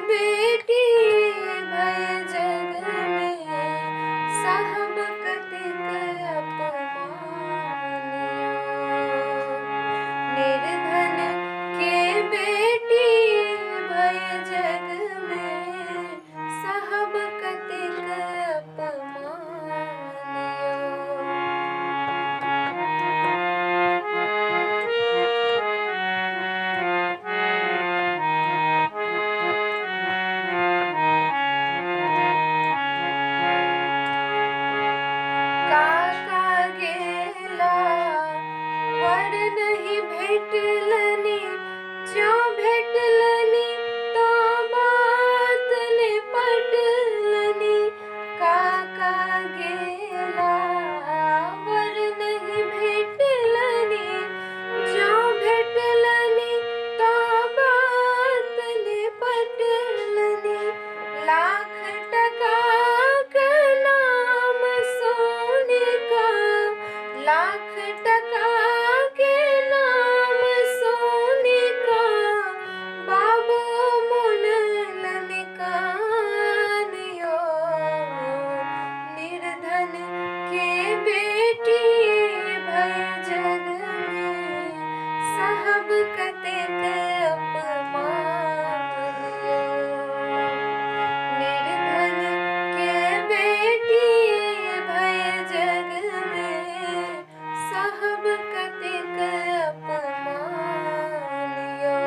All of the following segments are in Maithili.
बेटी भय जग में साहब कतेक अपमान यो। निर्धन के बेटी भय जग में साहब कतेक अपमान यो। काका गेला वर नहीं भेटलनी, जो भेटलनी तो बात ने पटलनी। काका गेला वर नहीं भेटलनी, जो भेटलनी तो बात ने पटलनी। लाख टका के नाम सोने का, लाख टका के नाम सोने का, बाबू मुनलन कान यो। निर्धन के बेटी भय जग में साहब कतेक अपमान यो। निर्धन के बेटी भय जग में साहब कतेक अपमान यो।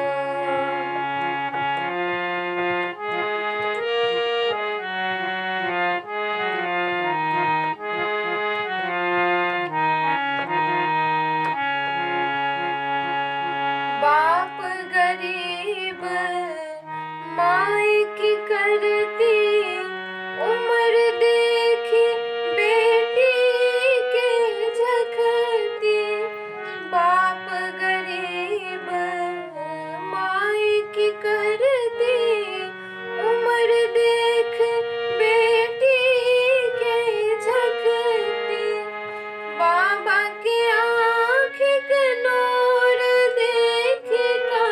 बाप गरीब माई की करती, उम्र देखी बेटी के झखती। बाप गरीब माई की करती, उम्र देख बेटी के झखती। बाबा के आँख के नूर देख का,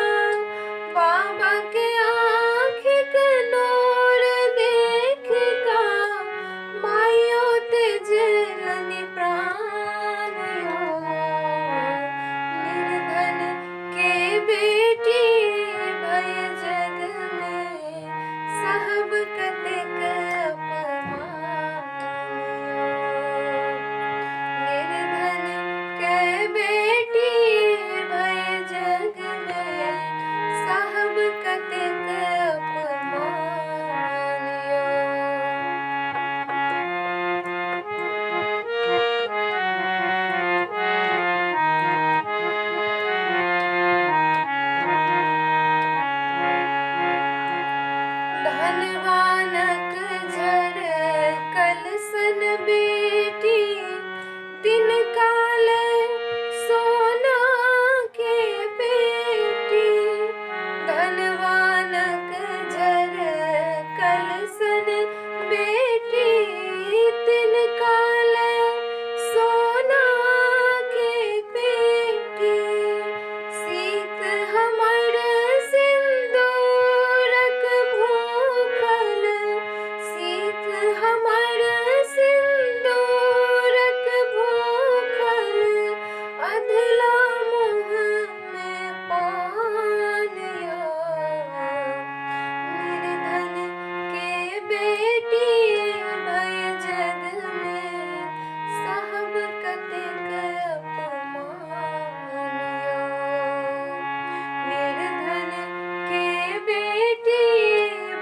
बाबा के आँख के नूर देख का, माइयो तेजलनि प्राण यो। निर्धन के बेटी भय जग में साहब कतेक अपमान यो। निर्धन के बेटी भय जग में साहब कतेक अपमान यो। धनवानक झर कलसन बेटी, दिन काल सोना के पेटी। धनवानक झर कलसन बेटी, दिन काल सोना के पेटी। सीत हमर सिंदूरक भूखल, सीत हमर सिंदूरक भूखल, अधला मुँह में पान यो। निर्धन के बेटी भय जग में साहब कतेक अपमान यो। निर्धन के बेटी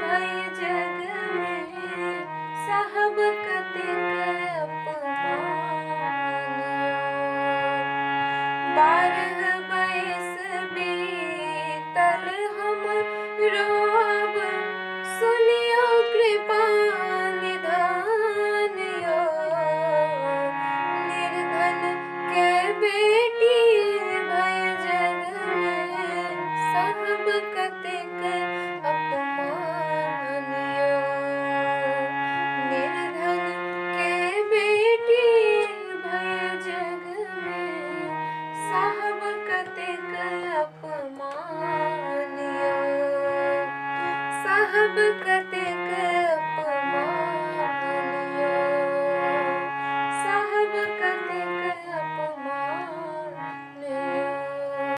भय जग में साहब कतेक अपमान यो। 12 बयस बीतल हम रोब, सुनियो कृपा निधान यो। निर्धन के बेटी भय जग में साहब कतेक अपमान यो। निर्धन के बेटी भय जग में साहब कतेक अपमान यो। साहब कतेक